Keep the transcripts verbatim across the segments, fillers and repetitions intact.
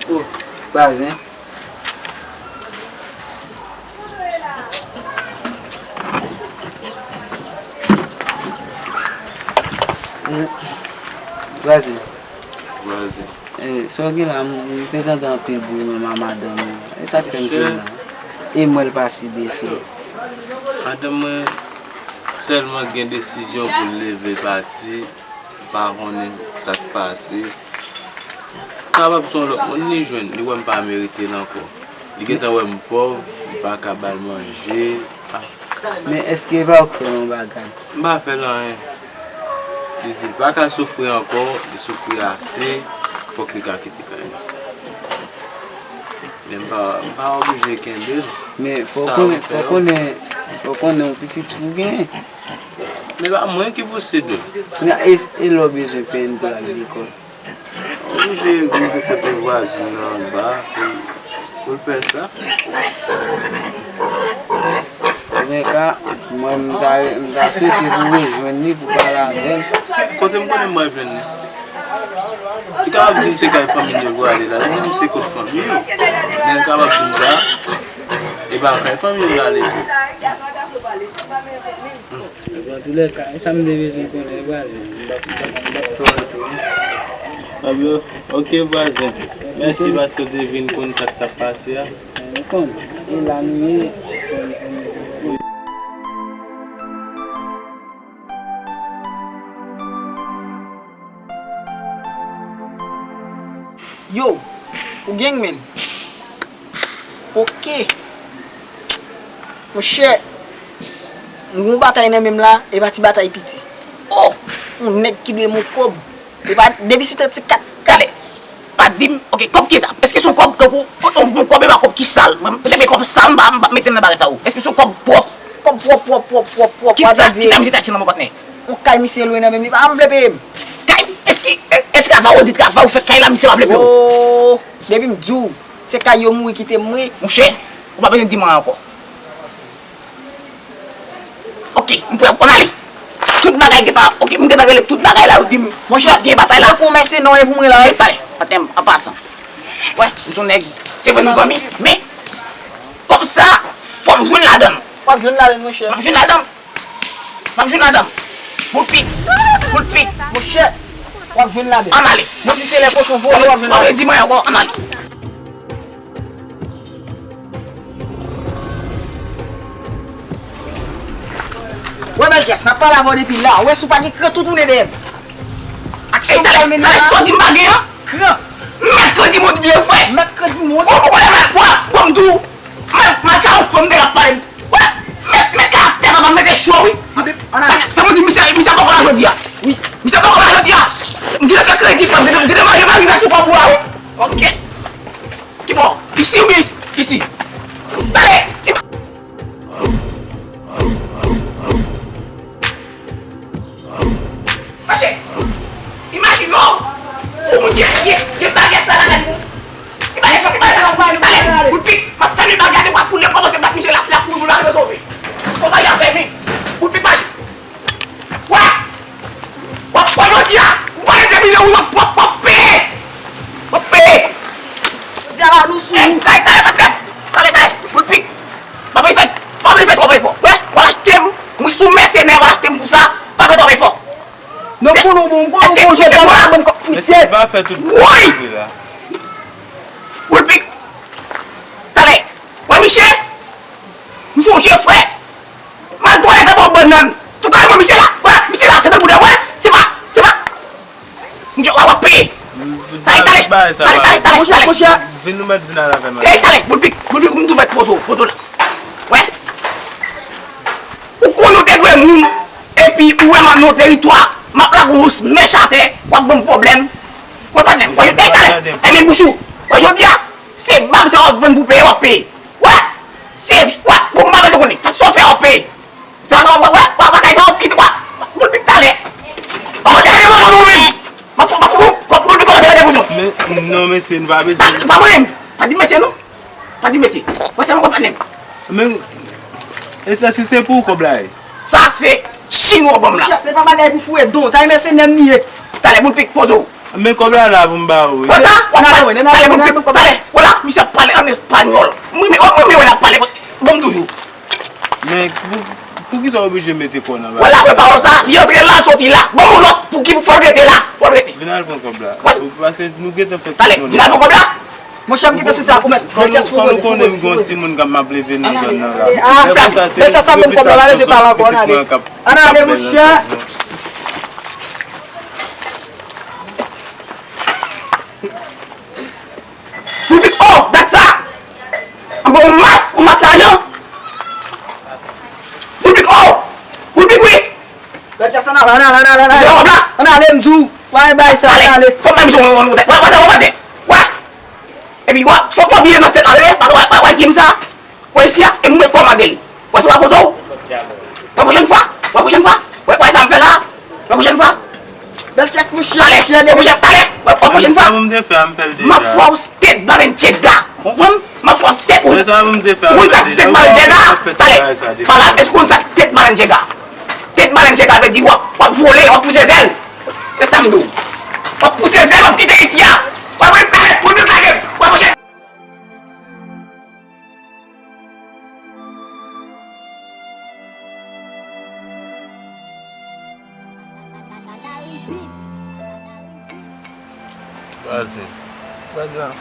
Oh, vwazen. Vwazen. Vwazen. Eh, sa w gen la, m, m te tande anpil bri menm a madanm ou. E sa k fè m vin la? E m wè l pase desann. Madanm mwen sèlman gen desizyon pou l leve pati, m pa konnen sa k pase. Kapab se yon lòt moun li jwenn, li wè m pa merite l ankò. Li gentan wè m pòv, m pa ka ba l manje. Men èske e pa ou k fè l yon bagay? M pa fè l anyen. Li di l pa ka soufri ankò, li soufri ase, fòk li ka kite kay la. Men m pa, m pa oblije kenbe l. Men fò w konnen, fò w konnen, fò w konnen yon pitit fi w genyen. Men pa mwen ki posede l. Kounye a, e, e lè w bezwen P N pou l al lekòl? Oblije rive kote vwazin nan anba pou, pou l fè sa. Antouka, mwen, m ta, m ta swete pou w rejwenn li, pou w pale avè l. Kote m konnen m pral jwenn li? Li kapab di m se kay fanmi l yo l prale la, li di m se kot fanmi yo. Men l kapab di m sa, e pa kay fanmi yo l ale. Epi antoulèka, e sa m te bezwen konnen, vwazen. M p ap, m p ap, m p ap fè w rete, wi. Ebyen, oke, vwazen. Mèsi paske w te vin konn sa k t ap pase a. Ou konn, e la nou ye. Yo, ou gang, menn? Oke. Monchè, m gen yon batay nan men m la, e pa ti batay piti. Oh! Yon nèg ki dwe m yon kòb. E pa depi sou tèt se kat kat. Talè. Pa di m, oke, kòb ki sa? Èske se yon kòb, tankou, yon, yon kòb, e pa kòb ki sal? Mwen, depi kòb sal, m pa, m pa mete m nan bagay sa yo. Èske se yon kòb pwòp? Kòb pòp, pwòp, pòp, pòp, pwòp. Kisa, kisa misye te achte nan men w, patnè? Yon kay misye lwe nan men m, li pa janm vle peye m. Kay, èske, e, e travay ou di travay ou fè kay la, misye pa vle peye w? Oh, depi m di w, se kay yo mouri kite m, wi. Monchè, ou pa bezwen di m anyen ankò. Oke, m prè, ann ale. Tout bagay gentan, oke, m gentan regle tout bagay la, yo di m, monchè, gen batay la. Tankou mèsenè w ye pou mwen la, wi. Talè, patnè m, an pasan. Wè, m se yon nèg, se vre nou zanmi, men, kòb sa, fò m jwenn ladan l. W ap jwenn ladan l, monchè. M ap jwenn ladan l. M ap jwenn ladan l. Boul pik. Boul pik. Monchè, w ap jwenn ladan l. Ann ale. Menm si se lè kochon vole, w ap jwenn ladan l. W ap di m anyen ankò, ann ale. Wè, Bèl Jès, n ap pale avè w depi la. Wè, si w pa gen kran, tou tounen dèyè m. Aksyon m pral mennen la. Talè, sa w di m pa gen an? Kran. Mèt kredi mond byen fè. Mèt kredi mond. Ou, ou konnen mwen, bon, bon, m di w, mwen, mwen ka yon fanm de la pale m. Wè, mèt, mèt karaktè papa m mete cho, wi. Sa vle di misye, misye poko la jodi a. Wi. Misye poko la jodi a. M gentan fè kredi fanm, gentan, gentan manje mari nan tou kòb ou a, wi. Oke. Ki bò? Isi oubyen isi? Isi. Talè. Ti Mache! Imajine w! Ou moun gen, gen, gen bagay sa lakay ou. Ti bagay sa, ti bagay sa, talè, bout pik, m ap fèmen bagay, w ap koule kòmanse bat misye la, si l ap kouri pou l pa rive sove. Fò bagay a fèmen. Bout pik mache. Wè! W ap pran jodi a, ou pa detèmine, w ap, w ap, w ap peye! W ap peye! Jodi a la, nou sou ou. Talè, talè, talè, talè, bout pik. Pa bezwen fè, pa bezwen fè twòp efò. Wè, w al achte m, mwen se yon mèsenè, w al achte m pou sa, pa fè twòp efò. Non, m konnen w bon, m konnen w bon, jodi a, w al ban m kòb misye. Mesye, pa fè tout bri la. Woy! Boul pik. Talè, wè misye, m sonje frè. M al twalèt anba yon bannann. Tout a mwen misye la, wè, misye la, se nan bouda, wè, se pa, se pa. Monchè, w ap peye. Talè, talè, talè, talè, talè, talè. Vin nou mèt vin al avè m. Ey, talè, boul pik, boul pik, m tou mèt poze w, poze w la. Wè. Ou konnen w te dwe moun, epi ou wè m ap nan yon teritwa, m ap lage yon mèch atè, w ap ban m pwoblèm. Wè, patnè m, wè, ey, talè, fèmen bouch ou. Wè, jodi a, se bab sa w ap vann pou peye, w ap peye. Wè, se, wè, bon, m pa bezwen konnen. Sa, sa w fè, w ap peye. Sa, sa, wè, wè, wè, bagay sa, w ap kite, wè, boul pik talè. Kòman se bagay sa, w ap peye? M ap fout, m ap fout ou, kòb, boul pik, kòman se bagay sa? Men, non, mesye, n pa bezwen. Pa, pa mwen menm. Pa di mesye, non. Pa di mesye. Wè, se mwen, patnè m. Men, e sa, si se pou ou kòb la ye. Sa se chinwa w ban m la. Monchè, se pa bagay pou foure don. Sa e mèsenè m li ye. Talè, boul pik, poze w. Men kòb la la pou m ba ou, wi. Wè sa? W ap pale. Talè, boul pik, talè. Wè la, misye ap pale an espanyòl. M renmen, m renmen wè l ap pale. Ban m toujou. Men pou, poukisa w oblije mete kò nan bagay sa? Wè la, wè pawòl sa. Li antre la, l soti la. Ban m yon lòt. Pou ki fò l rete la? Fò l rete. Vin al pran kòb la. Paske nou gentan fè tout moun. Talè, vin al pran kòb la. Monchè, m kite sou sa, ou mèt. Bèl chans pou koze, pou koze, pou koze. Ann ale, ann ale. Ah, bèl chans la menm kòb la, pa bezwen pale ankò, ann ale. Ann ale, monchè. Boul pik, oh, gad sa! Ankò yon mas, yon mas lajan. Boul pik, oh! Boul pik, wi! Bèl chans, ann ale, ann ale, ann ale, ann ale. Misye wè kòb la? Ann ale, m di w. Wè bay sa, ann ale. Fò m bay misye yon, yon, yon, wè, wè sa, wè, wè. Epi w ap, fò, fò byen nan tèt la, tande? Paske w ap, w ap, w ap di m sa. W ap isi a, e mwen k kòmande l. W ap sou la poze w. W ap pwochèn fwa. W ap pwochèn fwa. W ap, w ap sa m fè la. W ap pwochèn fwa. Bèl tèks, mouche. Talè. W ap pwochèn, talè. W ap, w ap pwochèn fwa. Sa pou m te fè a, m fè l deja. M ap fè w state balenchega. Ou konprann? M ap fè w state. Ou konn sa k state balenchega? Talè. Pala, èske w konn sa k state balenchega? State balenchega vle di w ap, w ap vole, w ap pouse zèl. Se sa m di w. W ap pouse zèl, w ap kite isi a. W ap ret talè, pou nou lage, w ap pwochèn. Vwazen. Vwazen an.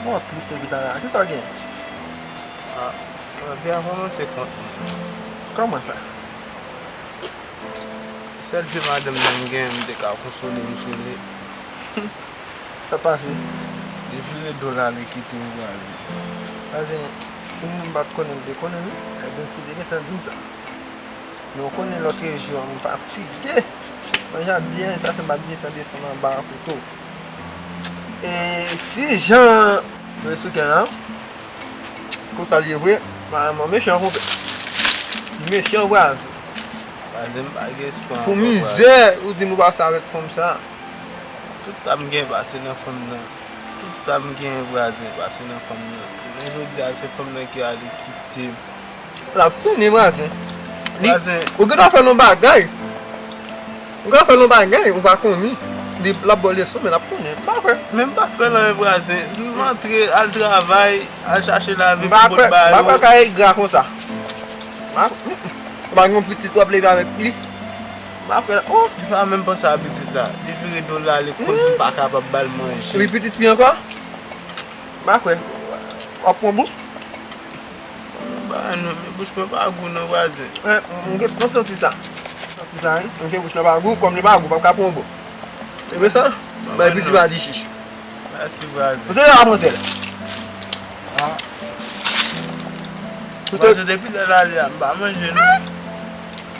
Mwen tris epi talè a. Kisa w gen? Ah, vi a kòmanse kont mwen. Kòman sa? Sèl vye madanm nan m gen, m te ka konsole m sou li. Sa pase? Li vire do l ale kite m vwazen. Vwazen, si moun pa t konnen m te konnen l wi, ebyen si te gentan di m sa. Men w konnen lòt rejyon an, m fatige. Mwen jan di a, sa fè m pa t gentan desann anba a kote w. E si jan Mwen sou kè a. Konsa l ye vre. Mwen mechan konpè. Mechan vwazen. Vwazen, m pa gen espwa ankò, vwazen. Pou mizè, ou di m ou pase avèk fanm sa. Tout sa m gen pase nan fanm nan. Tout sa m gen vwazen pase nan fanm nan. Jounen jodi a se fanm nan ki ale kite m. L ap tounen vwazen. Li, vwazen. Ou gentan fè l yon bagay. Ou gentan fè l yon bagay, ou pa konnen. Li, l ap ba w leson, men l ap tounen. M pa kwè. Men m pa fè l anyen vwazen. M antre, al travay, al chache lavi pou bòt ba yo. M pa kwè, m pa kwè kay gra konsa. M pa, ou pa gen yon pitit w ap leve avèk li. M pa kwè, oh. Li pa menm panse a pitit la. Li vire do l ale koz m pa kapab ba l manje. Epi pitit fi ankò? M pa kwè. W ap pran bouch? Ba non, men bouch mwen pa gou non, vwazen. Eh, m gen, m santi sa. M santi sa, wi. M gen bouch lan pa gou, kòm li pa gou, pa ka pran bon. Se vre sa? Bay pitit pa di chich. Mèsi, vwazen. Ou te la manje l. Ah. Vwazen, depi lè l ale a, m pa manje non.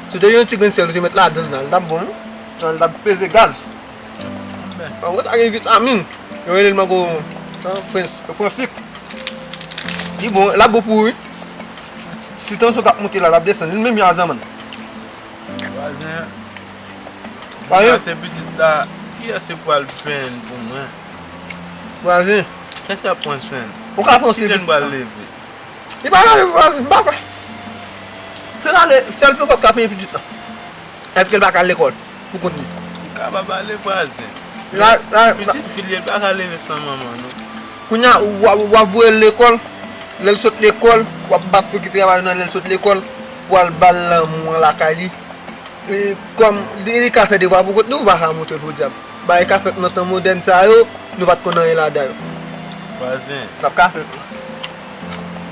Si w te gen yon ti grenn sèl, ou te met ladan l la, l t ap bon, wi. L t ap peze gaz. Mango sa gen vitamin. Yo rele l mango, sa, frans-, fransik. Li bon, l ap bon pou ou, wi. Si tansyon t ap monte la, l ap desann. Li menm jan a zanmann. Vwazen, vwazen. Pase pitit la, kiyès ki pral penyen pou mwen? Vwazen. Kiyès ki ap pran swen? Ou ka pran swen pitit la. Kijan l pral leve? Li pa ka viv vwazen, m pa kwè. Se la, sèl pokòp k ap peye pitit la. Èske l pa ka al lekòl pou kont li? Li kapab ale vwazen. La, la, la. Pitit fi l ye, l pa ka leve san manman, non. Kounye a, w ap, w ap voye l lekòl. Lè l sot lekòl, w ap bat pou ki travay nan lè l sot lekòl, pou al ba l lanmou an lakay li. E, kòm li, li ka fè devwa pou kont li, ou pa ka montre l podyab. Bagay k ap fèt nan tan modèn sa yo, nou pa t konn anyen ladan yo. Vwazen. L ap ka fèt.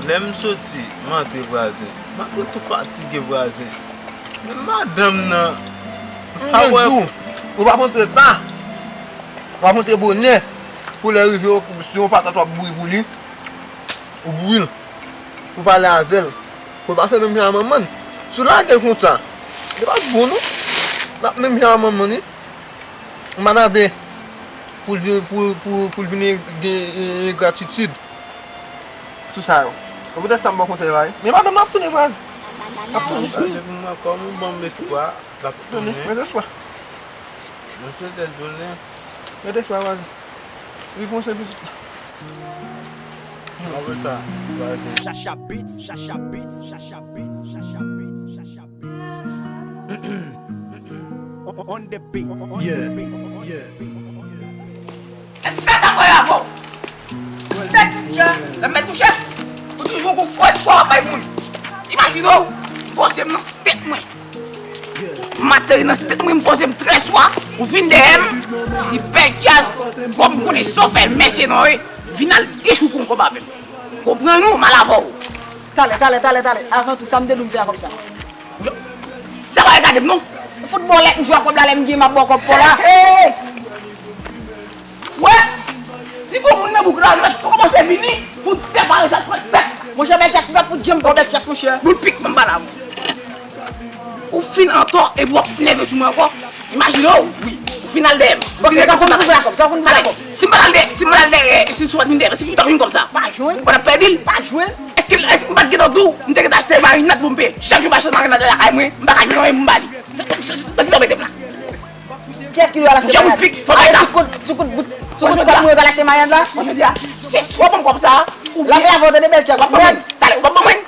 Lè m soti, m antre vwazen. M antre tou fatige vwazen. Men madanm nan, m pa wè. Ou p ap antre sa. W ap antre bonè. Pou lè rive, si yon patat w ap bouyi pou li, ou bouyi l. Ou pale avè l. Pou l pa fè menm jan a manman l. Si w lage l konsa, li p ap bon non. L ap menm jan a manman l, wi. M pa ta vle pou l vin, pou, pou, pou l vin gen, gen, gen gratitid. Tout sa yo. Se poutèt sa m ba w konsèy la, wi. Men madanm nan ap tounen vwazen. Ap tounen. Sa se pou mwen, kòm ou ban m espwa, l ap tounen. Mwen espwa. Mwen swete l tounen. Mwen espwa vwazen. Li konse pitit la. Chacha Beats, Chacha Beats, Chacha Beats, Chacha Beats, Chacha Beats. On, on the beat, on, on the beat, on the beat. Èske sa pral avè w? Tèt, lè m mèt kouche, ou toujou gon fo espwa w ap bay moun. Imajine w, m poze m nan tèt mwen. M ateri nan tèt mwen, m poze m trè swa, ou vin dèyè m, di bèl djaz, kòm m konnen sa w fè, mesye non, wi. Vin al dechouke yon kòb avè m. Konprann ou, m al avè w. Talè, talè, talè, talè. Avan tou, sa m te di w m fè a kòb sa? Sa pa regade m non. Foutbòl lè m jwe a kòb la, lè m gen m ap ba w kòb pa w la. Hey! Wè, si gon moun nan bouk la, nou mèt tou kòmanse vini pou separe sa k mèt fèt. Monchè, bèl djaz, m pa fout janm ba w bèl djaz, monchè. Bout pik, m pa la, mwen. Ou fin antò, epi w ap nève sou mwen ankò. Imajine w, wi. Ou fin al dèyè m. Bon, sa fout nou la kòb, sa fout nou la kòb. Si m pa t al dèyè, si m pa t al dèyè, si sou pa t vin dèyè, si m t ap vin kòb sa. Pa jwenn. Ou pa t ap pèdi l. Pa jwenn. Èske, èske m pa t gentan di w, m te gentan achte marinad pou m peye l. Chak jou m achte marinad lakay mwen, m pa ka jwenn anyen pou m ba li. Se, se, se, se, se, se, se, Kiyès ki dwe al achte marinad? Bout pik, fò bay sa. Sou kout, sou kout bout, sou kout kòb mwen yo al achte marinad la? Mwen jodi a, se swa ban m kòb sa, oubyen l ap lave w tande bèl djaz. W ap ban mwen. Talè, w ap ban mwen.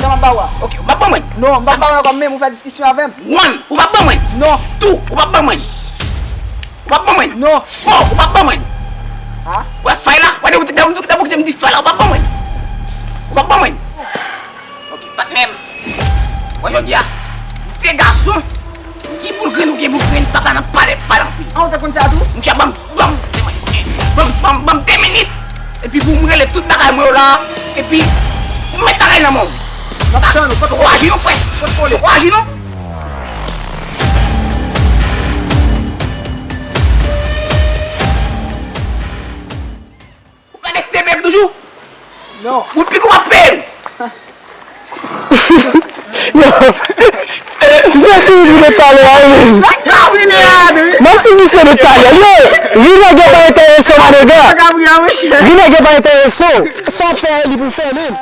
Sa m ap ba w a? Ok, w ap ban mwen. Non, m p ap ba w kòm menm, ou fè diskisyon avè m. One, ou p ap ban mwen. Non. Two, ou p ap ban mwen. Ou p ap ban mwen. Non. Four, ou p ap ban mwen. Ha? Wè fay la, wè depi, depi, depi, depi m di fay la, ou p ap ban mwen. Ou p ap ban mwen. Ok, patnè m. Wè jodi a, de gason, ki boul grenn ou gen boul grenn, pa ka nan pale, pale anpil. An, ou te konn sa tou? Monchè, ban m, ban m, ban m, ban m, ban m de minit. Epi pou m rele tout bagay mwen yo la, epi ou met bagay nan men w. N ap tann ou, pa tro aji non, frè. Pa tro aji non. Ou pa deside peye m toujou? Non. Ou pi kou m ap peye m. Yo, misye sou misye de talè a, wi. M ap sou misye de talè. Yo, ri nèg yo pa enterese w, manega. Ri nèg yo pa enterese w. Sa w fè, li pou fè menm.